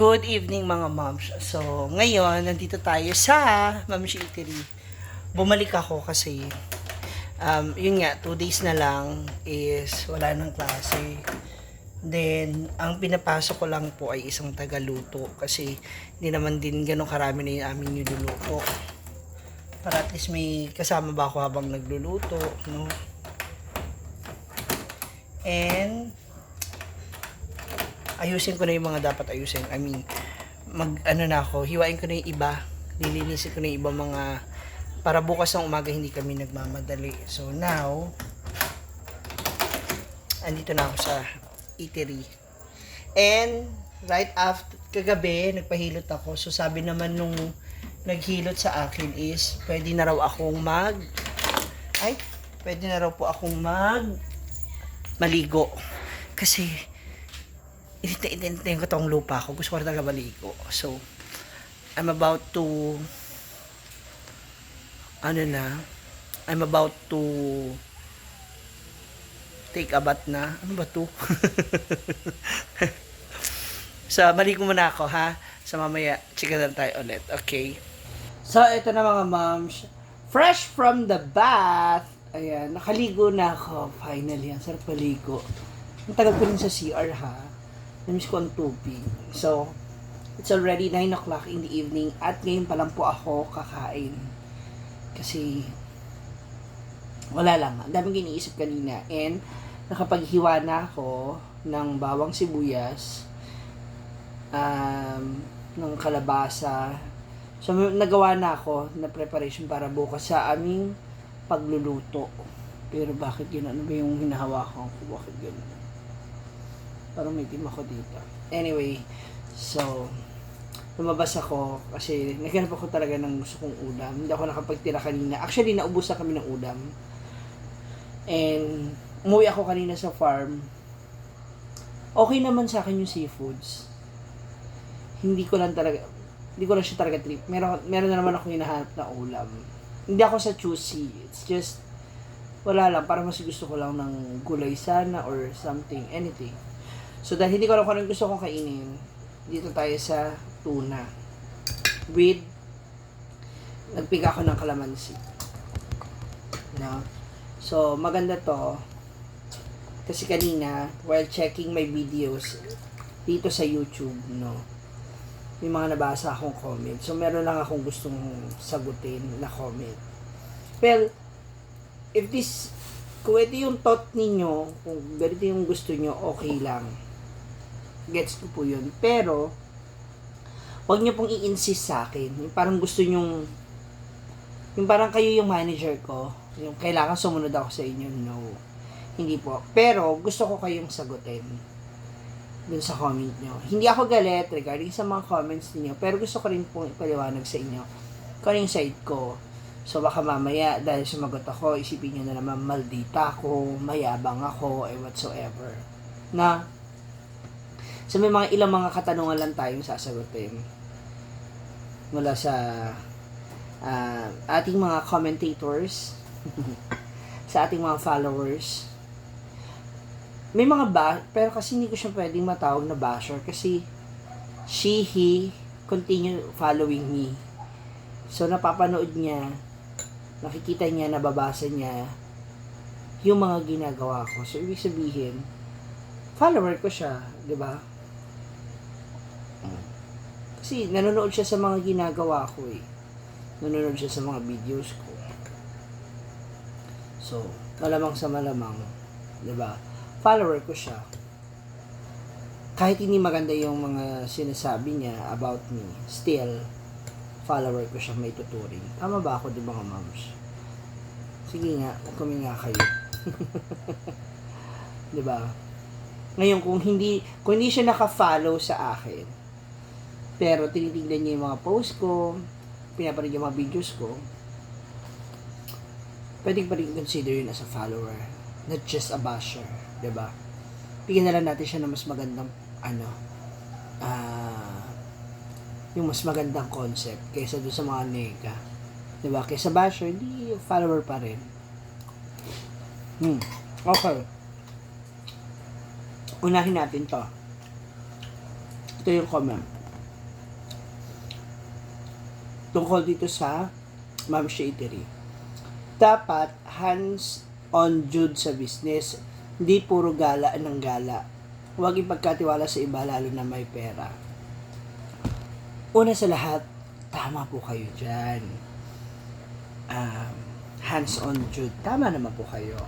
Good evening mga moms. So, ngayon, nandito tayo sa Mom's Eatery. Bumalik ako kasi, yun nga, 2 days na lang is wala nang klase. Then, ang pinapasok ko lang po ay isang tagaluto kasi hindi naman din ganun karami na yung aming niluluto. Para at least may kasama ba ako habang nagluluto, no? And, ayusin ko na yung mga dapat ayusin. I mean, hiwain ko na yung iba. Lilinisin ko na yung iba mga, para bukas ng umaga hindi kami nagmamadali. So now, andito na ako sa eatery. And, right after, kagabi, nagpahilot ako. So sabi naman nung naghilot sa akin is, pwede na raw po akong maligo. Kasi, init ko tong lupa ko. Gusto ko rin talaga maligo. So, I'm about to take a bath na. Ano ba to? So, maligo muna ako, ha? So, mamaya, chika lang tayo ulit. Okay? So, ito na mga moms. Fresh from the bath. Ayan, nakaligo na ako. Finally, ang sarap maligo. Ang tagal ko rin sa CR, ha? Namiss ko ang tubig. So, it's already 9 o'clock in the evening at ngayon pa lang po ako kakain. Kasi, wala lang. Ang daming iniisip kanina. And, nakapaghiwa na ako ng bawang sibuyas, ng kalabasa. So, nagawa na ako na preparation para bukas sa aming pagluluto. Pero bakit yun? Ano ba yung hinahawakan ko? Bakit yun? Parang may team ako dito. Anyway, so, lumabas ako kasi naghanap ako talaga ng gusto kong ulam. Hindi ako nakapagtira kanina. Actually, naubusan kami ng ulam. And, umuwi ako kanina sa farm. Okay naman sa akin yung seafoods. Hindi ko lang siya talaga trip. Meron na naman ako hinahanap na ulam. Hindi ako sa choosy. It's just, wala lang. Parang mas gusto ko lang ng gulay sana or something, anything. So, dahil hindi ko alam kung anong gusto kong kainin, dito tayo sa tuna. With, nagpiga ako ng kalamansi. No? So, maganda to. Kasi kanina, while checking my videos dito sa YouTube, no, may mga nabasa akong comment. So, meron lang akong gustong sagutin na comment. Well, kung ito yung thought ninyo, kung ganito yung gusto nyo, okay lang. Gets ko po yun. Pero, huwag nyo pong i-insist sa akin. Yung parang gusto nyong, yung parang kayo yung manager ko, yung kailangan sumunod ako sa inyo. No. Hindi po. Pero, gusto ko kayong sagutin dun sa comment nyo. Hindi ako galit regarding sa mga comments niyo, pero gusto ko rin pong ipaliwanag sa inyo kung ano yung side ko. So, baka mamaya, dahil sumagot ako, isipin nyo na naman, maldita ako, mayabang ako, whatsoever. Na, so, may ilang mga katanungan lang tayong sasagutin mula sa ating mga commentators, sa ating mga followers. May mga pero kasi hindi ko siya pwedeng matawag na basher kasi he continue following me. So, napapanood niya, nakikita niya, nababasa niya yung mga ginagawa ko. So, ibig sabihin, follower ko siya, di ba? Kasi nanonood siya sa mga ginagawa ko eh. Nanonood siya sa mga videos ko. So, malamang sa malamang, 'di ba? Follower ko siya. Kahit hindi maganda yung mga sinasabi niya about me, still follower ko siya, may tuturing. Tama ba ako, 'di ba, mga moms? Sige nga, comment nga kayo. 'Di ba? Ngayon kung hindi siya naka-follow sa akin, pero tinitingnan niya yung mga post ko, pinapanood yung mga videos ko, pwede pa rin consider yun as a follower, not just a basher, diba? Bigyan na lang natin siya ng mas magandang, yung mas magandang concept, kaysa doon sa mga nega, diba? Kaysa basher, hindi follower pa rin. Okay. Unahin natin to. Ito yung comment. tungkol dito sa Ma'am Eatery. Dapat hands-on Jude sa business, hindi puro gala ng gala. Huwag ipagkatiwala sa iba lalo na may pera. Una sa lahat, tama po kayo dyan. Hands-on Jude, tama naman po kayo.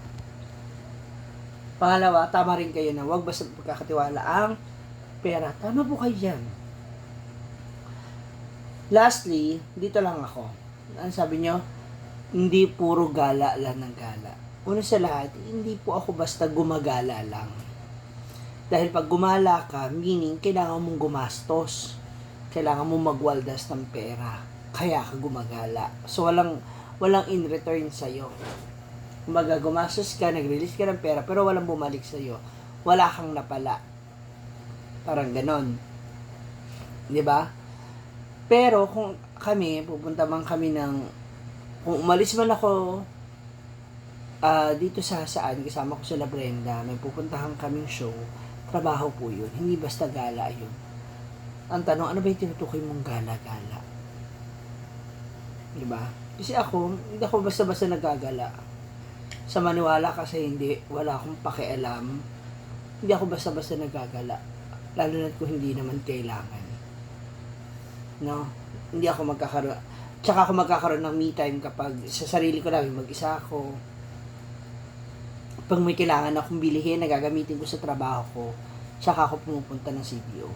Pangalawa, tama rin kayo na huwag basta pagkakatiwala ang pera. Tama po kayo dyan. Lastly, dito lang ako. Ano sabi nyo? Hindi puro gala lang ng gala. Una sa lahat, hindi po ako basta gumagala lang. Dahil pag gumala ka, meaning kailangan mong gumastos. Kailangan mong magwaldas ng pera. Kaya ka gumagala. So, walang in return sa'yo. Kumbaga, gumastos ka, nag-release ka ng pera, pero walang bumalik sa'yo. Wala kang napala. Parang ganon. Diba? Pero kung kami, pupunta man kami kung umalis man ako dito sa saan, kasama ko sila Brenda, may pupuntahan kaming show, trabaho po yun. Hindi basta gala yun. Ang tanong, ano ba yung tinutukoy mong gala-gala? Diba? Kasi hindi ako basta-basta nagagala. Sa maniwala kasi wala akong pakialam. Hindi ako basta-basta nagagala. Lalo na kung hindi naman kailangan. No? Hindi ako tsaka ako magkakaroon ng me time kapag sa sarili ko lang, mag-isa ako. Pag may kailangan akong bilihin na gagamitin ko sa trabaho ko, tsaka ako pumupunta ng CBO.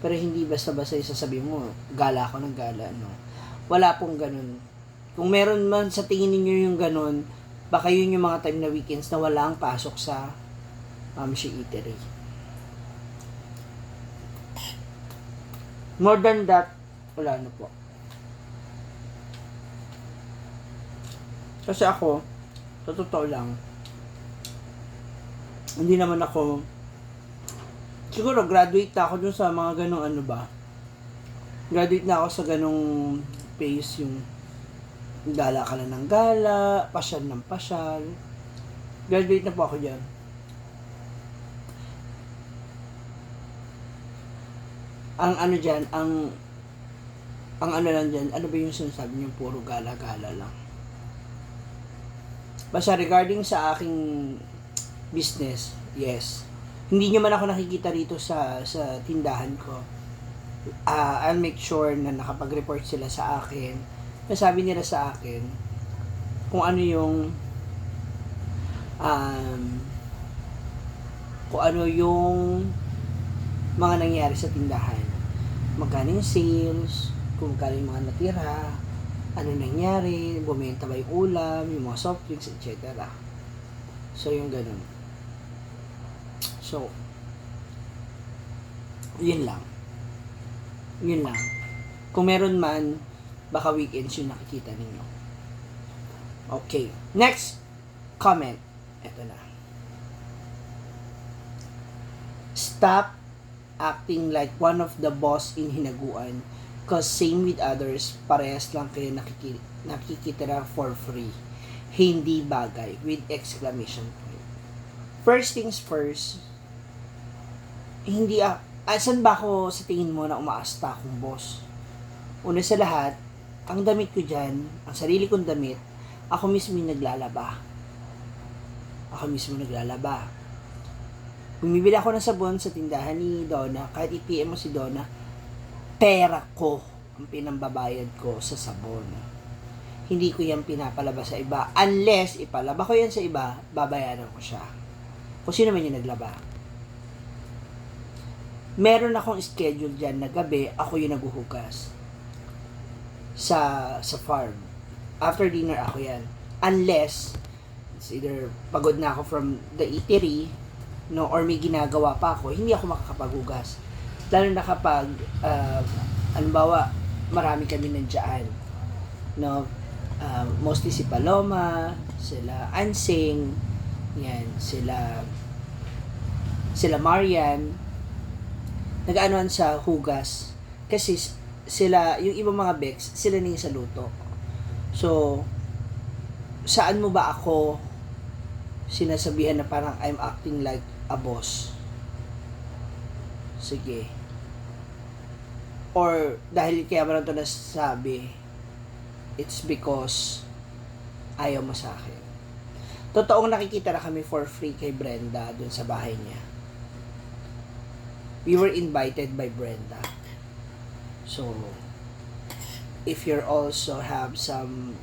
Pero hindi basta-basta isasabihin mo, gala ako ng gala, no? Wala pong ganun. Kung meron man sa tingin niyo yung ganun, baka yun yung mga time na weekends na walang pasok sa Ma'am Eatery. More than that, wala na po. Kasi ako, sa totoo lang, hindi naman ako, siguro graduate na ako dun sa mga ganong graduate na ako sa ganong pace, yung gala ka lang ng gala, pasyal ng pasyal. Graduate na po ako dyan. Ang ano dyan, ang ano lang dyan, ano ba yung sinasabi niyo, puro gala-gala lang. Basta regarding sa aking business, yes. Hindi nyo man ako nakikita rito sa tindahan ko. I'll make sure na nakapag-report sila sa akin. Nasabi nila sa akin kung ano yung mga nangyari sa tindahan. Magkano yung sales, kung magkano yung mga natira, ano nangyari, bumenta ba yung ulam, yung mga soft drinks, etc. So, yung ganun. So, yun lang. Yun lang. Kung meron man, baka weekends yung nakikita ninyo. Okay. Next comment. Ito na. Stop acting like one of the boss in hinaguan, cause same with others, parehas lang kayo nakikitira for free. Hindi bagay, with exclamation point. First things first, asan ba ako sa tingin mo na umaasta akong boss? Una sa lahat, ang damit ko dyan, ang sarili kong damit, ako mismo yung naglalaba. Bumibili ako ng sabon sa tindahan ni Donna, kahit i-PM mo si Donna, pera ko ang pinambabayad ko sa sabon. Hindi ko yan pinapalaba sa iba. Unless ipalaba ko yan sa iba, babayaran ko siya. Kung sino man yung naglaba. Meron akong schedule dyan na gabi, ako yung naguhugas. Sa farm. After dinner, ako yan. Unless, it's either pagod na ako from the eatery, no, or may ginagawa pa ako, hindi ako makakapaghugas. Lalo na kapag, halimbawa, marami kami nandiyan. No? Mostly si Paloma, sila Ansing, yan, sila Marian, nag-anoan sa hugas. Kasi sila, yung ibang mga Bex, sila na yung sa luto. So, saan mo ba ako sinasabihan na parang I'm acting like a boss? Sige. Or, dahil kaya mo lang ito nasabi, it's because ayaw mo sa akin. Totoong nakikita na kami for free kay Brenda dun sa bahay niya. We were invited by Brenda. So, if you're also have some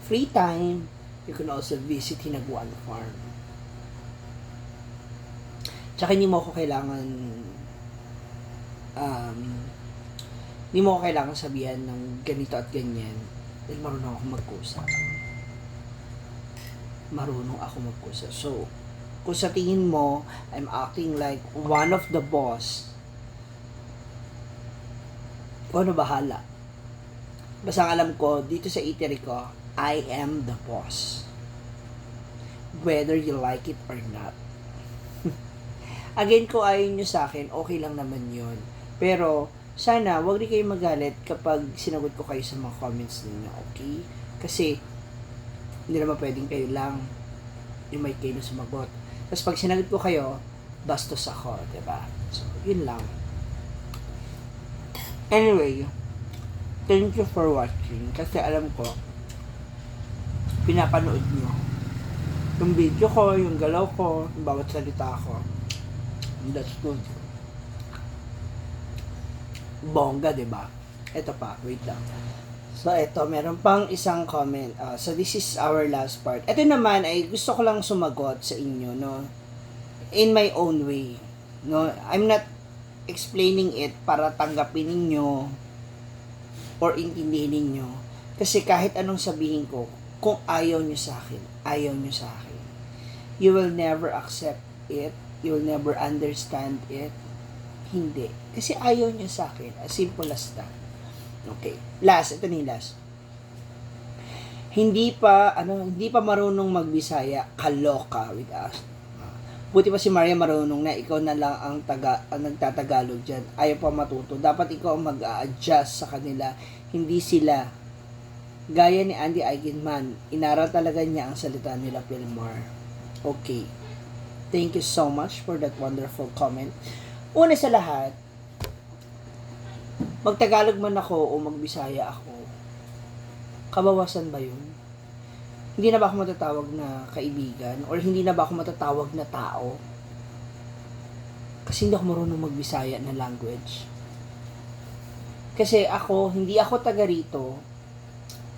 free time, you can also visit Hinaguan Farm. Tsaka hindi mo ako kailangan sabihan ng ganito at ganyan dahil marunong ako magkusa. So, kung sa tingin mo, I'm acting like one of the boss, ikaw na bahala. Basta ang alam ko, dito sa eatery ko, I am the boss. Whether you like it or not. Again, kung ayaw nyo sa akin, okay lang naman yun. Pero, sana, wag rin kayo magalit kapag sinagot ko kayo sa mga comments ninyo, okay? Kasi, hindi naman pwedeng kayo lang yung may kayo na sumagot. Tapos pag sinagot ko kayo, bastos ako, diba? So, yun lang. Anyway, thank you for watching. Kasi alam ko, pinapanood nyo yung video ko, yung galaw ko, yung bawat salita ko. And that's good. Bongga, diba? Ito pa, wait lang. So, ito, meron pang isang comment. So, this is our last part. Ito naman ay gusto ko lang sumagot sa inyo, no? In my own way. No? I'm not explaining it para tanggapin ninyo or intindihin ninyo. Kasi kahit anong sabihin ko, kung ayaw nyo sa akin, ayaw nyo sa akin. You will never accept it. You will never understand it. Hindi. Kasi ayaw nyo sa akin. As simple as that. Okay. Last. Ito na yung last. Hindi pa marunong magbisaya, kaloka with us. Buti pa si Maria marunong na, ikaw na lang ang nagtatagalog dyan. Ayaw pa matuto. Dapat ikaw ang mag-a-adjust sa kanila. Hindi sila. Gaya ni Andy Eigenman, inaral talaga niya ang salita nila, Pilmar. Okay. Thank you so much for that wonderful comment. Una sa lahat, magtagalog man ako o magbisaya ako, kabawasan ba yun? Hindi na ba ako matatawag na kaibigan? Or hindi na ba ako matatawag na tao? Kasi hindi ako marunong magbisaya na language. Kasi hindi ako taga rito,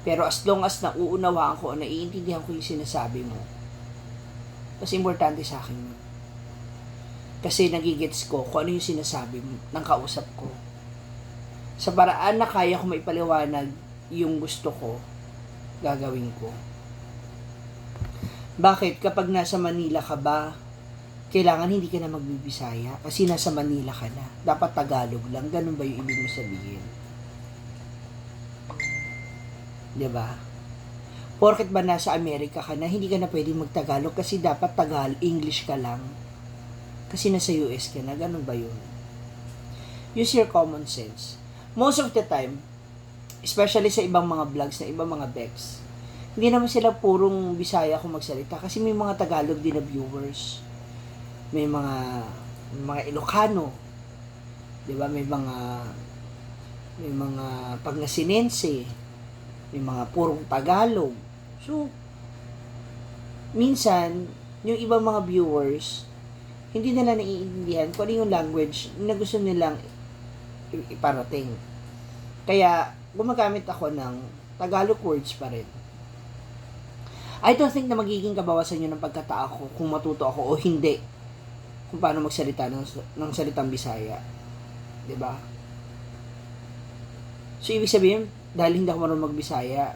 pero as long as nauunawaan ko o naiintindihan ko yung sinasabi mo, mas importante sa akin yun. Kasi nagigets ko kung ano yung sinasabi mo ng kausap ko. Sa paraan na kaya ko maipaliwanag yung gusto ko, gagawin ko. Bakit? Kapag nasa Manila ka ba, kailangan hindi ka na magbibisaya kasi nasa Manila ka na. Dapat Tagalog lang. Ganun ba yung ibig mo sabihin? Diba? Porket ba nasa Amerika ka na, hindi ka na pwedeng magtagalog kasi dapat English ka lang. Kasi nasa US ka na. Ganun ba yun? Use your common sense. Most of the time, especially sa ibang mga vlogs na ibang mga Bex, hindi naman sila purong Bisaya kung magsalita kasi may mga Tagalog din na viewers. May mga Ilocano. 'Di ba? May mga Pangasinense. May mga purong Tagalog. So minsan yung ibang mga viewers hindi nila naiintindihan kung ano yung language na gusto nilang iparating. Kaya gumagamit ako ng Tagalog words pa rin. I don't think na magiging kabawasan yun ng pagkatao ko kung matuto ako o hindi kung paano magsalita ng salitang Bisaya. 'Di ba? So, ibig sabihin, dahil hindi ako marunong magbisaya,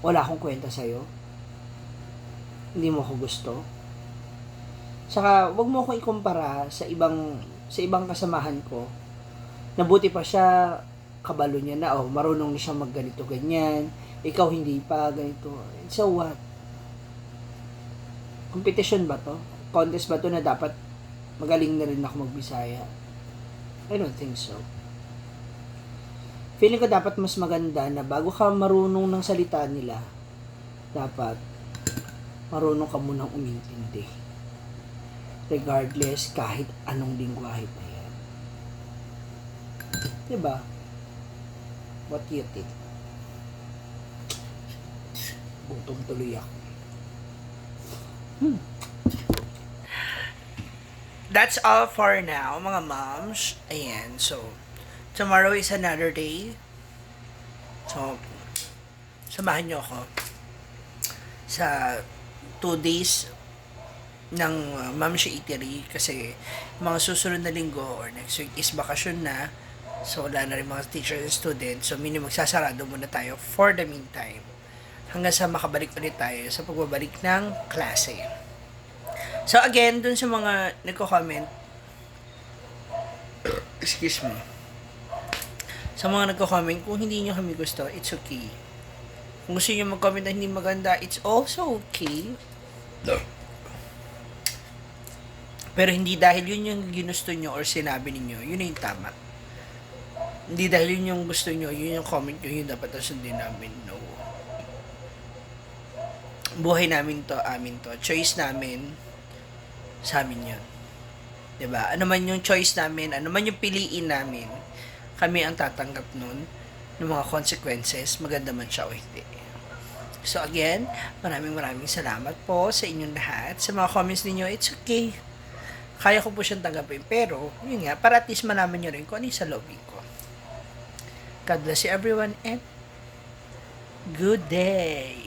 wala akong kwenta sa'yo. Hindi mo ako gusto. Saka, wag mo akong ikumpara sa ibang kasamahan ko. Nabuti pa siya, kabalo niya na, marunong na siya magganito, ganyan. Ikaw hindi pa, ganito. So what? Competition ba to? Contest ba to na dapat magaling na rin ako magbisaya? I don't think so. Feeling ko dapat mas maganda na bago ka marunong ng salita nila, dapat marunong ka munang umintindi. Regardless, kahit anong lingwahe pa yan. Diba? What do you think? Gutom tuloy ako. That's all for now, mga moms. Ayan, so, tomorrow is another day. So, samahan nyo ako sa 2 days ng Mamshi Eatery kasi mga susunod na linggo or next week is bakasyon na. So, wala na rin mga teacher and student. So, magsasarado muna tayo for the meantime. Hanggang sa makabalik ulit tayo sa pagbabalik ng klase. So, again, dun sa mga nagko-comment, excuse me, sa mga nagko-comment, kung hindi nyo kami gusto, it's okay. Kung gusto nyo mag-comment na hindi maganda, it's also okay. Pero hindi dahil yun yung ginusto nyo or sinabi ninyo, yun yung tama. Hindi dahil yun yung gusto nyo, yun yung comment nyo, yun dapat sundin namin. No. Buhay namin to, amin to. Choice namin, sa amin yun. 'Di ba? Ano man yung choice namin, ano man yung piliin namin, kami ang tatanggap nun ng mga consequences, maganda man siya o hindi. So again, maraming salamat po sa inyong lahat. Sa mga comments ninyo, it's okay. Kaya ko po siyang tanggapin. Pero, yun nga, para at least malaman nyo rin kung ano yung sa lobby ko. God bless you everyone and good day!